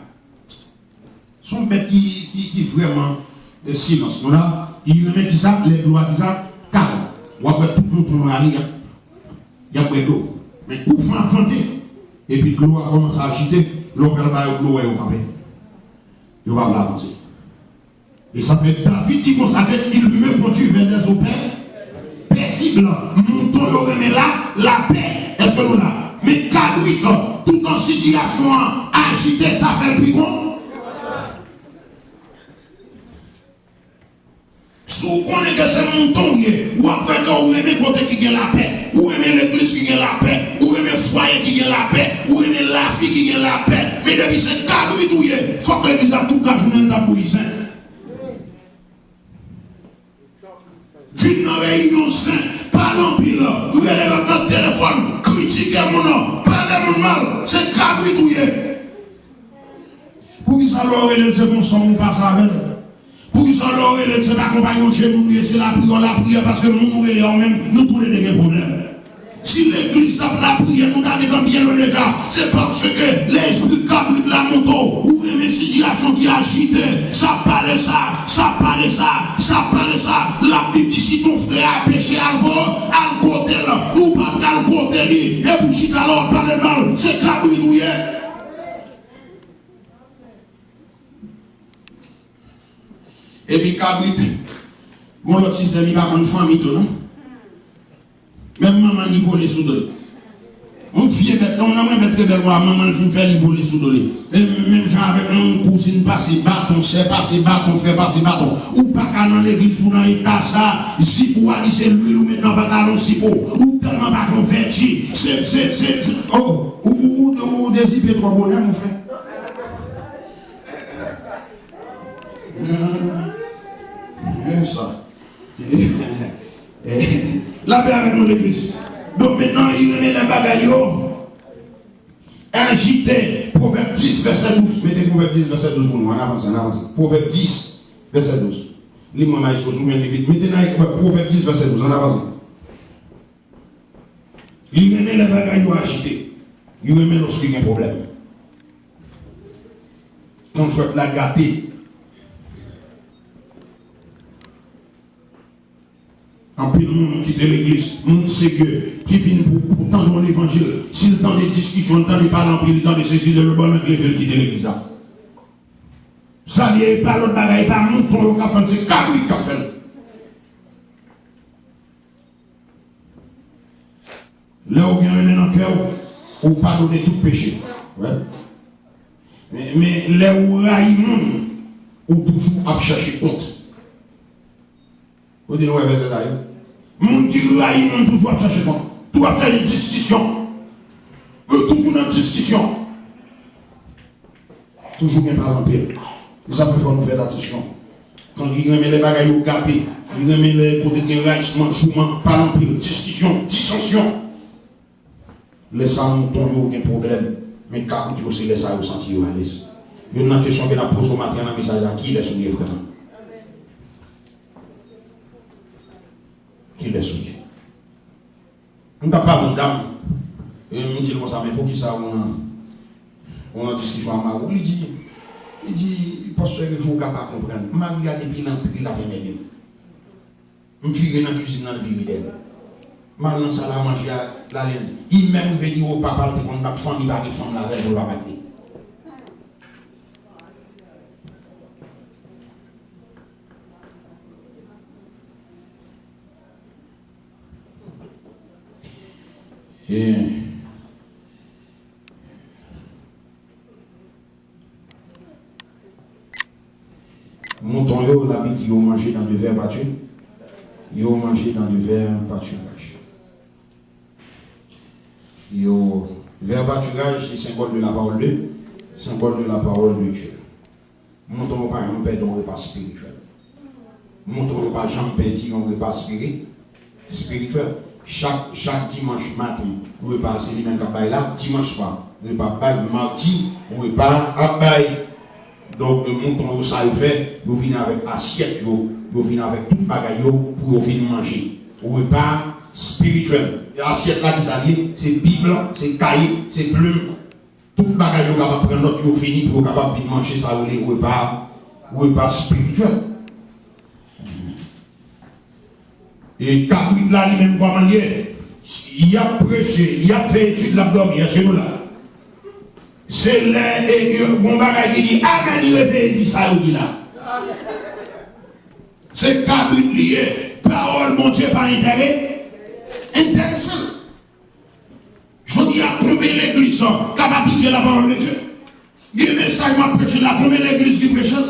Se yon bèt ki, ki, ki vrèman, e, silans. Nou la, li renmen kisa? Lè dlo a kisa? Kalm. W ap wè tout mouton yo ale, y ap, y ap bwè dlo. Men kou van ap vante, epi dlo a kòmanse ajite, lè w pral ba yo dlo, w wè yo kanpe. Yo pa vle avanse. E sa fè David di konsa ke, il me conduit vers des eaux paisibles. Mouton yo renmen la, lapè. Èske nou la? Men kabrit, tout an sitiyasyon an ajite, sa fè l pi kon. Si w konnen ke se mouton w ye, w ap wè ke w renmen kote ki gen lapè, ou renmen legliz ki gen lapè, ou renmen fwaye ki gen lapè, ou renmen lavi ki gen lapè. Men depi se kabrit ou ye, fòk legliz la tout lajounen l t ap bouyi zen. Vin nan reyinyon zen, pale anpil, rele lòt nan telefòn, kritike moun, pale moun mal, se kabrit ou ye. Poukisa lè w rele l se gon sòm ou pase avè l? Poukisa lè w rele l se pa konpayon je moun ou ye, se lapriyè w lapriyè, paske moun ou rele a ou menm, nou toulede gen pwoblèm. Si legliz t ap lapriyè, nou ta gentan byen lwen deja. Se paske lespri kabrit la monte w, ou renmen sitiyasyon ki ajite, sa pale sa, sa pale sa, sa pale sa. Labib di si ton frè a peche, al ko-, al kote l, ou pa pral kote li, epi w chita la w ap pale mal, se kabrit ou ye. Epi kabrit, gon lòt sistèm, li pa konn fanmi tou, non. Menm manman li vole sou do l. Yon vye bèt, yon nonm bèt rebèl, wa, manman l fin fè li vole sou do li. E menm jan avèk moun, kouzin pase baton, sè pase baton, frè pase baton. Ou pa ka nan legliz ou nan eta sa, zip ou a li se lwil ou met nan pantalon zip ou. Ou tèlman pa konvèti, se, se, se, se, oh, ou, ou, ou, ou dezipe twò bonè, mon frè. Hein, hein, sa. Lapè avèk nou, legliz. Donk, mentnan, li renmen lè bagay yo ajite. Pwovèb dis, vèsè douz. Mete Pwovèb dis, vèsè douz pou nou. Ann avanse, ann avanse. Pwovèb dis, vèsè douz. Li mwen, maestro, si w jwenn li vit. Mete nan ekran, Pwovèb dis, vèsè douz. Ann avanse. Li renmen lè bagay yo ajite. Li renmen lòske gen pwoblèm. Kan jwèt la gate. Anpil moun kite legliz, moun serye ki vin pou, pou tande yon levanjil. Si l tande diskisyon, l tande pale anpil, li tande sesi, de lòt bò, l leve, l kite legliz la. Sa li ye, e pa lòt bagay, e pa mouton yo k ap fè l, se kabrit k ap fè l. Lè w gen renmen nan kè w, ou padone tout peche. Right? Men, men lè ou rayi moun, ou toujou ap chèche kont. Ou di nou wè vèsè sa yo? Moun ki rayi moun toujou ap chache kont. Toujou ap chache diskisyon. Yo toujou nan diskisyon. Toujou gen pale anpil. Se sa fè fò nou fè atansyon. Kan li renmen lè bagay yo gate, li renmen lè kote gen rayisman, jouman, pale anpil, diskisyon, disansyon. Lè sa mouton yo gen pwoblèm, men kabrit yo se lè sa yo santi yo alèz. Youn nan kesyon ke n ap poze w maten an nan mesaj la, kilès ou ye vrèman? Kilès ou ye? M t ap pale yon dam, e m di l konsa, men poukisa ou nan, ou nan diskisyon ak mari w? Li di, li di, pastè Rejou, ou ka pa konprann. Mari a depi l antre l ap enmède m. M vire nan kwizin nan, l vire dèyè m. M al nan sal a manje a, l ale, li menm rive di, o, papa l te konn bat fanm, li pa gen fanm l avè l pou l pa bat li. E mouton yo, Labib di yo manje dans de verts pâturages. Yo manje dans de verts pâturages. Yo, verts pâturages, se symbole de la parole de, symbole de la parole de Dieu. Mouton yo pa janm pèdi yon repa espirityèl. Mouton yo pa janm pèdi yon repa espiri-, espirityèl. Chak, chak dimanch maten, repa a se li menm k ap bay la. Dimanch swa, repa ap bay. Madi, repa ap bay. Donk, e, mouton yo, sa yo fè, yo vin avèk asyèt yo, yo vin avèk tout bagay yo pou yo vin manje. Repa espirityèl. E asyèt la, ki sa l ye? Se Bib lan, se kaye, se plim. Tout bagay yo kapab pran nòt, yo fini pou yo kapab vin manje sa yo rele repa, repa espirityèl. E kabrit la, li menm, kòman l ye? Y ap preche, y ap fè etid, l ap dòmi, èske nou la? Se lè e, e, gon bagay ki di amèn, li reveye, li di sa yo di la. Se kabrit li ye. Pawòl Bondye pa enterè-, enteresan. Jodi a, konbyen legliz k ap aplike la parole de Dieu? Gen mesaj m ap preche la, konbyen legliz ki preche l?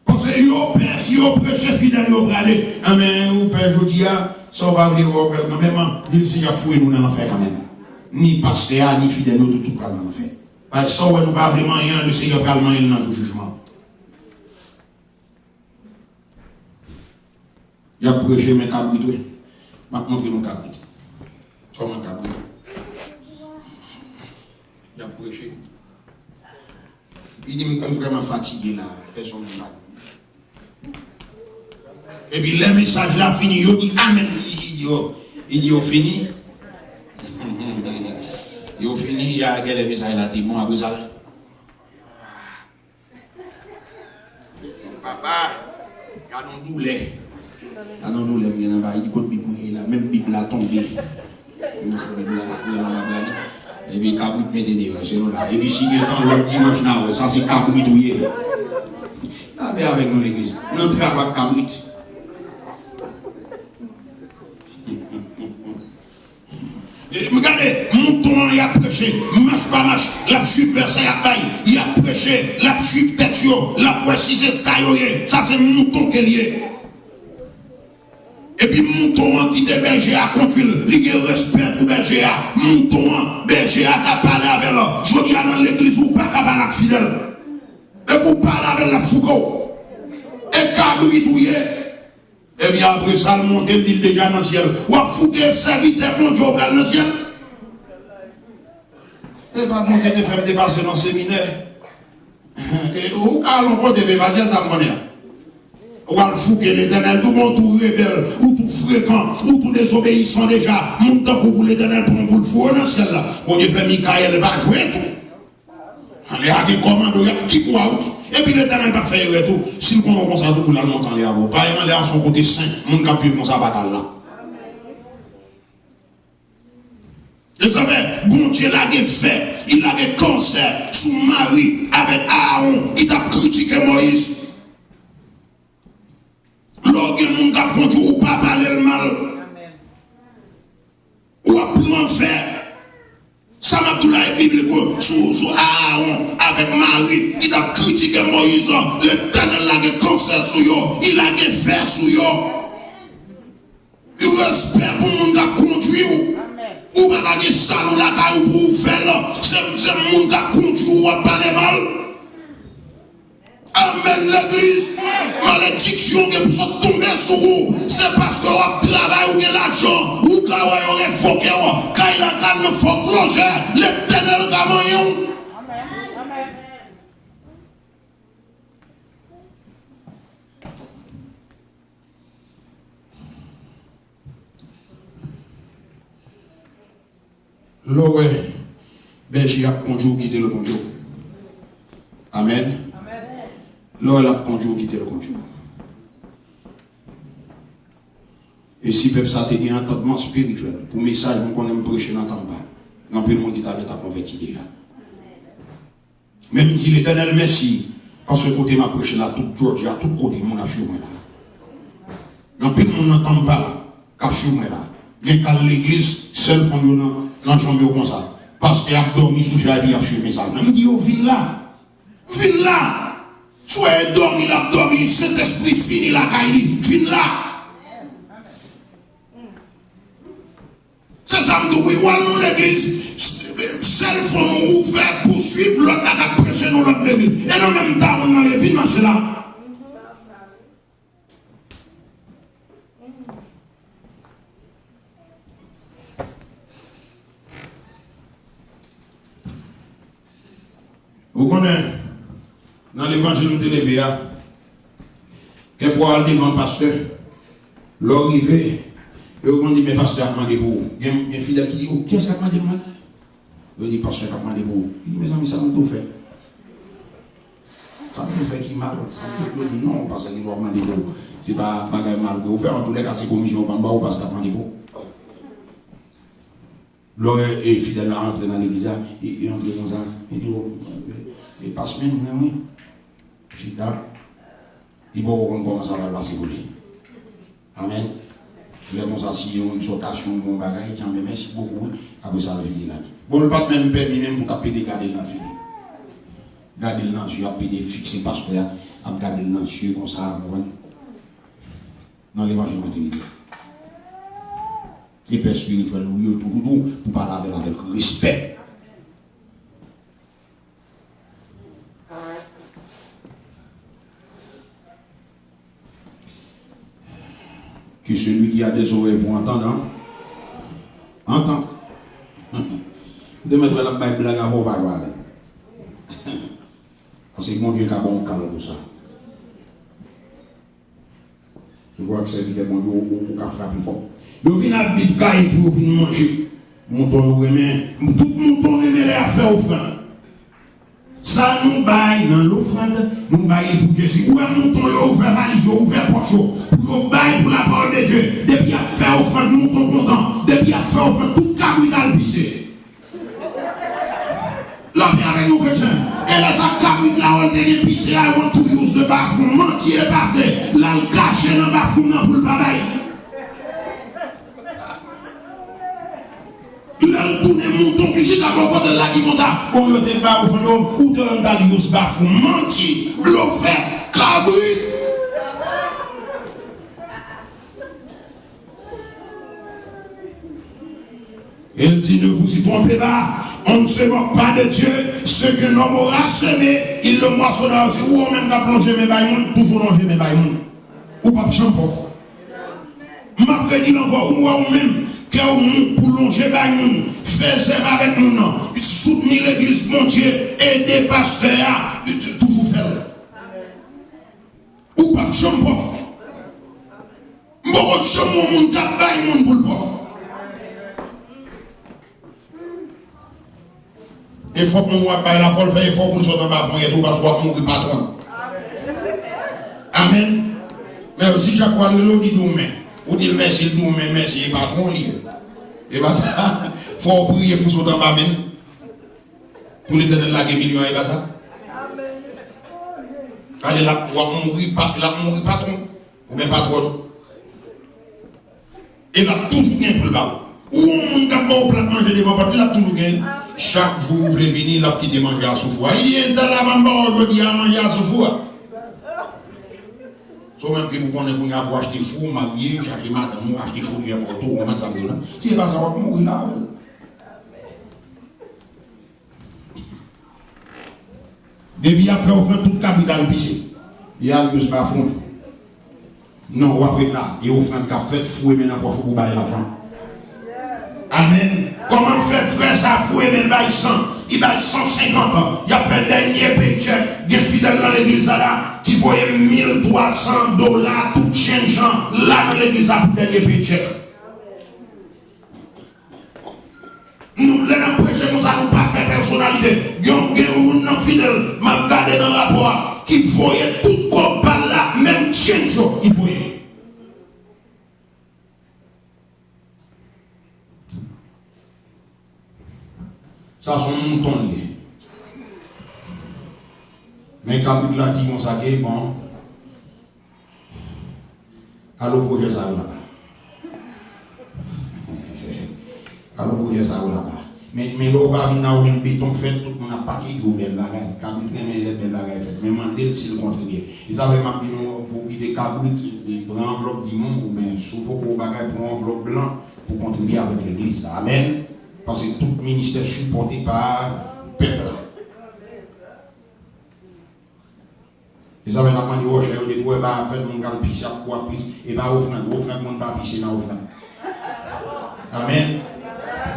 Paske yo pè, si yo preche, fidèl yo prale. Anben, ou pè jodi a, sa w pa vle wè, w pral kanmenm, an, vil Senyè ap foure nou nan lanfè kanmenm. Ni pastè a, ni fidèl yo, tout, tout pral nan lanfè. Paske sa w wè nou pa vle manyen an, Lesenyè pral manyen l nan jou jijman. Y ap preche, men kabrit, wi. M ap montre nou kabrit. Kòman kabrit? Y ap preche. Li di, "M, m vrèman fatige la." Pèsonn pa di. Epi lè mesaj la fini, yo di, "Amèn." Li, li di yo, li di yo fini. Yo fini, y a genlè mesaj la te bon, apre sa, papa, gad on doulè. Gad on doulè m gen nan bari, di, "Kot Bib mwen ye la?" Menm Bib la tonbe. Mwen se Bib la, fouye nan bab la li. Epi kabrit mete deyò, se nou la. Epi si gen tan, lòt dimanch n a wè, sa se kabrit ou ye. Lape avèk nou legliz. Nan travay kabrit. E, m gade, mouton an, y ap preche, mach pa mach, l ap swiv vèsè y ap bay, y ap preche, l ap swiv tèks yo, l ap wè si se sa yo ye, sa se mouton ke l ye. Epi mouton an kite bèje a kondui l, li gen respè pou bèje a, mouton an, bèje a ka pale avè l, jodi a nan legliz ou pa ka pale ak fidèl, epi ou pale avè l, l ap fouke w, e kabrit ou ye. Epi apre sa, l monte, l di l deja nan syèl. W ap foute sèvitè Bondye, w pral nan syèl? E pa Bondye te fè m te pase nan seminè. E ou ka al yon kote, men pa syèl sa m konnen an. W al fouke Letènèl, tou bon, ou tou rebèl, ou tou frekan, ou tou dezobeyisan deja. Moun tankou w pou Letènèl pran w pou l foure nan syèl la. Bondye fè Mikayèl pa jwe tou. Anlè a gen kòmando, y ap kip ou out. Epi Letènèl p ap fè erè tou. Si l konnen w konsa tou, pou l al monte anlè a, bon. Paske anlè a se yon kote sen, moun k ap viv konsa pa t al la. E sa fè, Bondye lage fè, li lage kansè sou Mari avèk Aawon ki t ap kritike Moyiz. Lè w gen moun k ap kondui w, pa pale l mal. Ou ap pran fè. Sa m ap di w la e biblik, wi, sou, sou Aawon avèk Mari ki t ap kritike Moyiz lan. Letènèl lage kansè sou yo, li lage fè sou yo. respè pou moun k ap kondui w. Ou pa ka gen salon lakay ou pou w fè l, se, se moun k ap kondui w w ap pale mal. Amèn, legliz. Malediksyon gen pou sot tonbe sou ou. Se paske w ap travay, ou gen lajan, ou ka wè yo revoke w. Kay la ka nan fòklòjè, Letènèl ka manyen w. Lè w wè bèje ap kondui w, kite l kondui w. Amèn. Lè w wè l ap kondui w, kite l kondui w. E si pèp sa te gen antandman espirityèl pou mesaj m konnen m preche nan Tampa, gen anpil moun ki ta gentan konvèti deja. Men m di Letènèl mèsi, paske kote m ap preche la, tout Georgia, tout kote moun ap swiv mwen la. Gen anpil moun nan Tampa la k ap swiv mwen la. Gen k al legliz, sèl fanm yo nan, nan janm yo konsa. Pastè ap dòmi sou chè a epi y ap swiv mesaj mwen. M di yo, vin la. Vin la. Si w wè dòmi l ap dòmi, Sentespri fini lakay li. Vin la. Se sa m di w, wi, w al nan legliz, sèl fanm ou ouvè pou swiv, lòt la k ap preche nan lòt legliz. E nan menm tan moun nan ye, vin mache la. Ou konnen, nan levanjil m te leve a, kèk fwa w al devan pastè, lè w rive, yo konn di, men pastè ap mande pou ou. Gen, gen fidèl ki di, o, kiyès k ap mande m la? Yo di, pastè k ap mande pou ou. Li di, mezanmi, sa m te fè? Sa m te fè ki mal? Sa m te, yo di, non, pastè ki dwa mande pou ou. Se pa bagay mal ke ou fè. Antoulèka, se komisyon yo pa m ba ou, pastè k ap mande pou ou. Lè w wè, e, fidèl la antre nan legliz la, e, e antre konsa, e di, o, e, e, pastè, mwen, wi. Chita. Li poko konn kòman sa pral pase pou li. Amèn. Lè konsa, si yon egzòtasyon, yon bagay, di, anben, mèsi bokou, wi. Apre sa, l vire l ale. Bon, l pa t menm pèmi menm pou t ap pede gade l nan figi. Gade l nan zye, ap pede fikse pastè a, ap gade l nan zye konsa, w konprann? Nan levanjil mwen te rive. Epè espirityèl ou yo toujou di w pou pale avè l avèk respè. Que celui qui a des oreilles pour entendre, hein, entende. Ou te mèt wè l ap bay blag avè w, pa jwe avè l. Paske Bondye ka ba w kal pou sa. Toujou ak sèvitè Bondye, ou, ou, ou ka frape fò. Yo vin ak bib kay pou yo vin manje. Mouton yo renmen, tout mouton renmen lè y ap fè ofrann. Sa nou bay nan lofrann, nou bay li pou Jezi. Ou wè mouton yo ouvè valiz yo, ouvè pòch yo, pou yo bay pou lapawòl de Dye. Depi y ap fè ofrann, mouton kontan. Depi y ap fè ofrann, tout kabrit al pise. Lapè avèk nou, kretyen. E lè sa kabrit la wè l te gen pise, I want to use the bathroom. Manti e pa vre. L al kache nan bathroom nan pou l pa bay. Lè l tounen, mouton ki chita bò kote l la ki konsa, o, yo te ba ou fantom, ou te wè m t al use bathroom. Manti, blofè, kabrit. Et il dit, ne vous y trompez pas, on ne se moque pas de Dieu, ce qu'un homme aura semé, il le moissonnera aussi. Ou menm k ap lonje men bay moun, toujou lonje men bay moun. Ou p ap janm pòv. M ap redi l ankò, ou wè ou menm, kè w mou pou lonje bay moun, fè zèv avèk moun nan, soutni legliz Bondye, ede pastè a, toujou fè l. Ou p ap janm pòv. M poko janm wè yon moun k ap bay moun pou l pòv. E fòk moun w ap bay la, fò l fè efò pou l sot anba ponyèt ou, paske w ap mouri patwon. Amèn. Men si chak fwa l rele w, li di w men. Ou di l mèsi, l di w men, mèsi, e patwon li ye. E pa sa, fò w priye pou sot anba men l. Pou Letènèl lage milyon, e pa sa. Gade, l ap, w ap mouri pa, l ap mouri patwon. Oubyen patwòn. E l ap toujou gen pou l ba w. Ou yon moun k ap ba w plat manje devan pòt li, l ap toujou gen. Chak jou ou vle vini, l ap kite manje a sou fou a. Li di, e dalaman m ba w jodi a, manje a sou fou a. Se ou menm ki pou konnen kounye a pou achte fou, marye, chache madanm ou, achte chodyè pou ou, ou konprann sa m di w la. Si se pa sa, w ap mouri la avè l. Depi y ap fè ofrann, tout kabrit al pise. Y al jis ba fon. Non, w ap ret la. E ofrann k ap fèt, foure men nan pòch ou pou bay lajan. Amèn. Kòman fè frè sa foure men bay san? Li bay san senkant. Y ap fè dènye paycheck. Gen fidèl nan legliz la la ki voye mil twa san dola tout change an la nan legliz la pou dènye paycheck. Nou, lè n ap preche konsa, nou pa fè pèsonalite. Gen, gen youn nan fidèl, m ap gade nan rapò a, ki voye tout kòb pa l la, menm change yo, li voye. Sa se yon mouton li ye. Men kabrit la ki konsa ke, bon, alo pwojè sa yo laba. Alo pwojè sa yo laba. Men, men lè w va vin la, ou jwenn beton fèt, tout moun ap pake, di w bèl bagay. Kabrit renmen lè bèl bagay fèt. Men mande l si l kontribye. E sa fè m ap di nou, pou w kite kabrit, pran anvlòp di moun, oubyen si w poko bagay, pran anvlòp blan pou kontribye avèk legliz la. Amèn. Paske tout ministè sipòte pa pèp la. E sa fè n ap mande wòchè yo depi w wè bagay ap fèt, moun k al pise ap kou ap pise. E pa ofrann. Ofrann, moun pa pise nan ofrann. Amèn.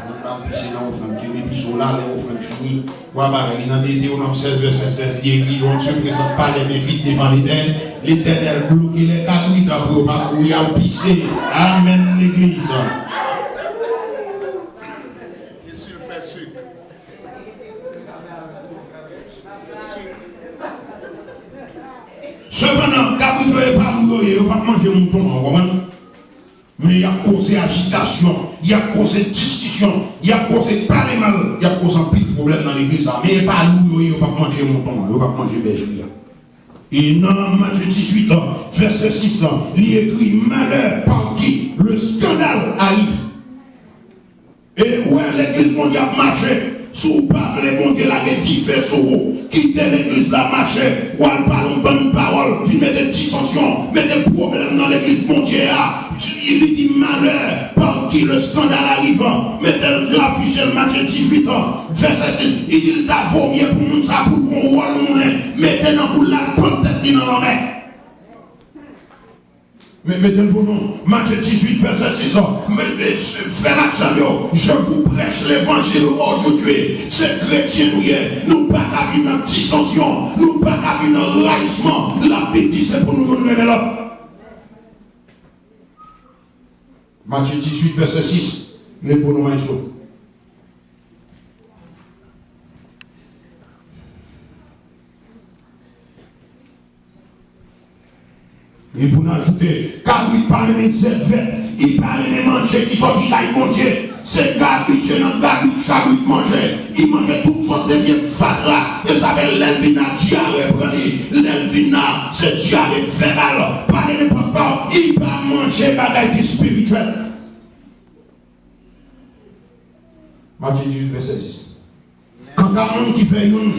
Moun pa pise nan ofrann. Kenbe pise w la lè ofrann fini. Wa bagay li nan Detewonòm sèz vèsè sèz, li ekri, l'homme se présente par les mains vides devant l'Éternel. Letènèl bloke lè kabrit an pou yo pa kouri al pise. Amèn, legliz. Sepandan, kabrit yo e pa lou yo ye, yo p ap manje mouton an, w konprann? Men y ap koze ajitasyon, y ap koze diskisyon, y ap koze pale mal, y ap koze anpil pwoblèm nan legliz la. Men e pa lou yo ye, yo p ap manje mouton an, yo p ap manje bèjri a. E nan Matye dizuit, vèsè sis, li ekri, malheur par qui le scandale arrive. E ou wè legliz Bondye ap mache. Si w pa vle Bondye lage dife sou ou, kite legliz la mache. W al pale yon bann pawòl, vin mete disansyon, mete pwoblèm nan legliz Bondye a. Li di, malheur par qui le scandale arrive. Mete l, afiche l Matye dizuit, vèsè sis. Li di l ta vo mye pou moun sa pou l pran wòl moulen, mete nan kou l, l al pann tèt li nan lanmè. Men, mete l pou nou. Matye dizuit, vèsè sis. Men, men, frè m ak sè m yo, je vous prêche l'évangile aujourd'hui. Se kretyen nou ye. Nou pa ka viv nan disansyon. Nou pa ka viv nan rayisman. Labib di se pou nou youn renmen lòt. Matye dizuit, vèsè sis. Li pou nou, maestro. E pou n ajoute, kabrit pa renmen zèv vèt, li pa renmen manje ki sòti kay Bondye. Se kabrit, se nan kabrit kabrit manje. Li manje tout sòt de vye fatra. E sa fè lè l vin la, dyare pran li. Lè l vin la, se dyare vèbal. Pale nenpòt pa, li pa manje bagay ki espirityèl. Matye dizuit, vèsè sis. Kanta moun ki fè youn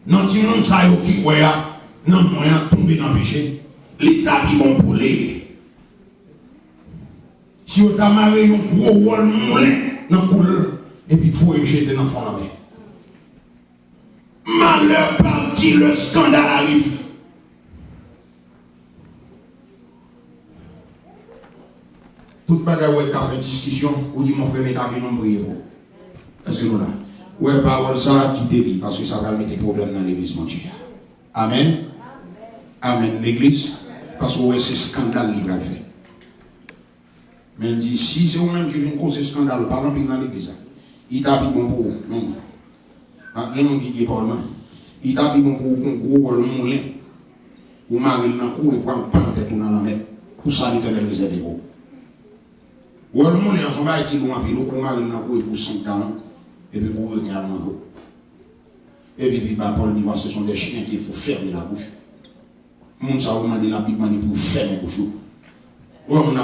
nan timoun sa yo ki kwè a nan mwen an tonbe nan peche, li ta pi bon pou li si yo ta mare yon gwo wòl moulen nan kou l epi voye jete nan fon lanmè. Malheur par qui le scandale arrive. Tout bagay ou wè k ka fè diskisyon, ou di, mon frè, met ajenou, m priye pou ou. Èske nou la? Ou wè pawòl sa a, kite li, paske sa pral mete pwoblèm nan legliz Bondye a. Amèn. Amèn, legliz. Paske ou wè se eskandal li pral fè. Men l di, si se ou menm ki vin koze eskandal, pale anpil nan legliz la. Li ta pi bon pou ou, men. Ak gen moun ki gen pawòl mwen. Li ta pi bon pou ou pran gwo wòl moulen. Ou mare l nan kou epi w al pann tèt ou nan lanmè. Pou sa Letènèl rezève pou ou. Wòl moulen an se yon bagay ki lou anpil. Ou pran mare l nan kou epi w senk galon. Epi pou reken al manje w. Epi pi ba Pòl di, moi, ce sont des chiens qu'il faut fermer la bouche. Moun sa yo mande, Labib mande pou yo fèmen bouch yo. Ou wè moun ap